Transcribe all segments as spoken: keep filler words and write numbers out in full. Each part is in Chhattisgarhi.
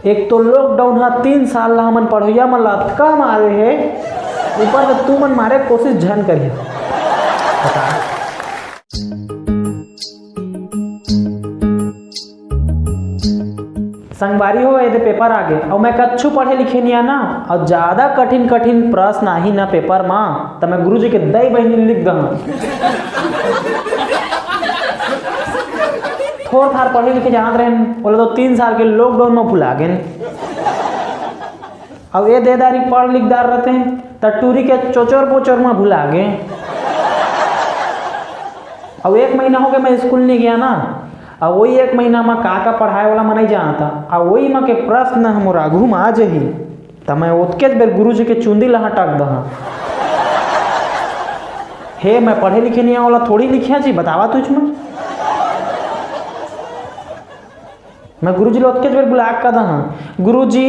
एक तो लॉकडाउन ह तीन साल ला हमन पढ़ोइया मन ला अतका मारे हे, ऊपर से तुमन मारे कोशिश झन करिहा। बता। संगवारी हो, एदे पेपर आगे, अउ मैं कच्छु पढ़े लिखे नइ आना, अउ ज्यादा कठिन कठिन प्रश्न आही ना पेपर मा, त मैं गुरुजी के दई बहिनी लिख दहूं। थोर थार पढ़े लिखे जानत रहेन, ओला तो तीन साल के लॉकडाउन मा भुला गेन। अउ ए दे दारी पढ़ लिख डार रथे, त टूरी के चोचोर पोचोर मा भुला गे। अउ एक महीना हो गया मैं स्कूल नइ गया ना, अउ वही एक महीना मा का का पढ़ाए वाला मैं नइ जानता, अउ वही मा के प्रश्न ह मोर आघू मा आ जही, त मैं ओतकेच बेर गुरुजी के चुंदी ला हटक दहा। हे, मैं पढ़े लिखे नइ आए वाला थोड़ी लिखिया जी, बतावा तुझ में। मैं गुरुजी ल ओतकेच बेर बुला के कहा, "गुरुजी,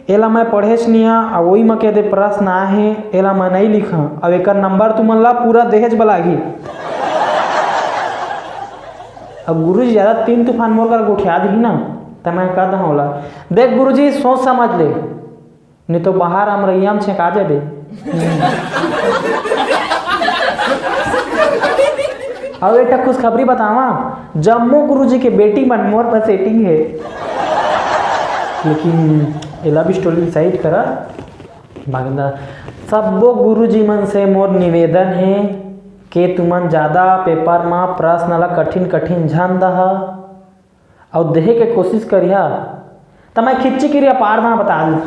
एला मैं पढ़ेच निया, अउ ओई म के दे प्रश्न आहे, एला मैं नइ लिखा, अउ एकर नंबर तुमन ला पूरा देहेच बर लागही।" अब गुरुजी ज्यादा तीन तूफान मोर कर गोठिया दिही ना, त मैं कह दहा ओला, "देख गुरुजी, सोच समझ ले।" नहीं तो बाहर अमरैया में छेका जाबे। अब एक ठा खुशखबरी बतावा, जम्मो गुरुजी के बेटी मन मोर पर सेटिंग है, लेकिन ये लव स्टोरी साइड करा। बाकी सब्बो गुरुजी मन से मोर निवेदन है कि तुमन ज्यादा पेपर मा प्रश्न ला कठिन कठिन झन दहा। अउ देहे के कोशिश करिहा, त मैं खिच्ची किरिया पार ना बता दूं।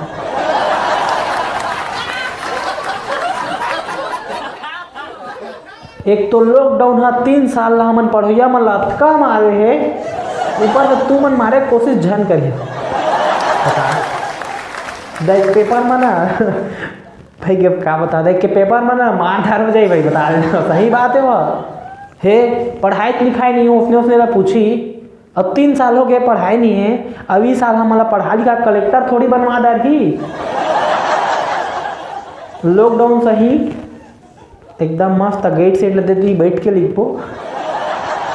एक तो लॉकडाउन ह तीन साल ला हमन पढ़ोइया मन ला अतका मारे हे, ऊपर से तुमन मारे कोशिश झन करिहा। बता, देख पेपर म ना, भाई, अब का बता दे के पेपर म ना मार धार हो जाई भाई, बता दे, सही बात है वो। हे, पढ़ाई लिखाई नहीं हो, उसने, उसने ला पूछी, अब तीन साल हो गए पढ़ाई नहीं है, अब इस साल हमला पढ़ा लिखा कलेक्टर थोड़ी बनवा डारही। लॉकडाउन सही एकदम मस्त गेट सेट ल दे दी, बैठ के लिखबो।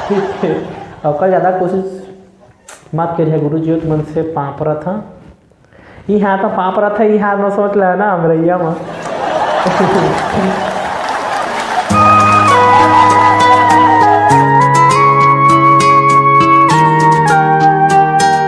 ठीक है, अब का ज्यादा कोशिश मत करिए गुरुजी, तुमन से पाँव परत हंव। ई हाथ म पाँव परत हे, ई हाथ म सोच ले ना, अमरैया म।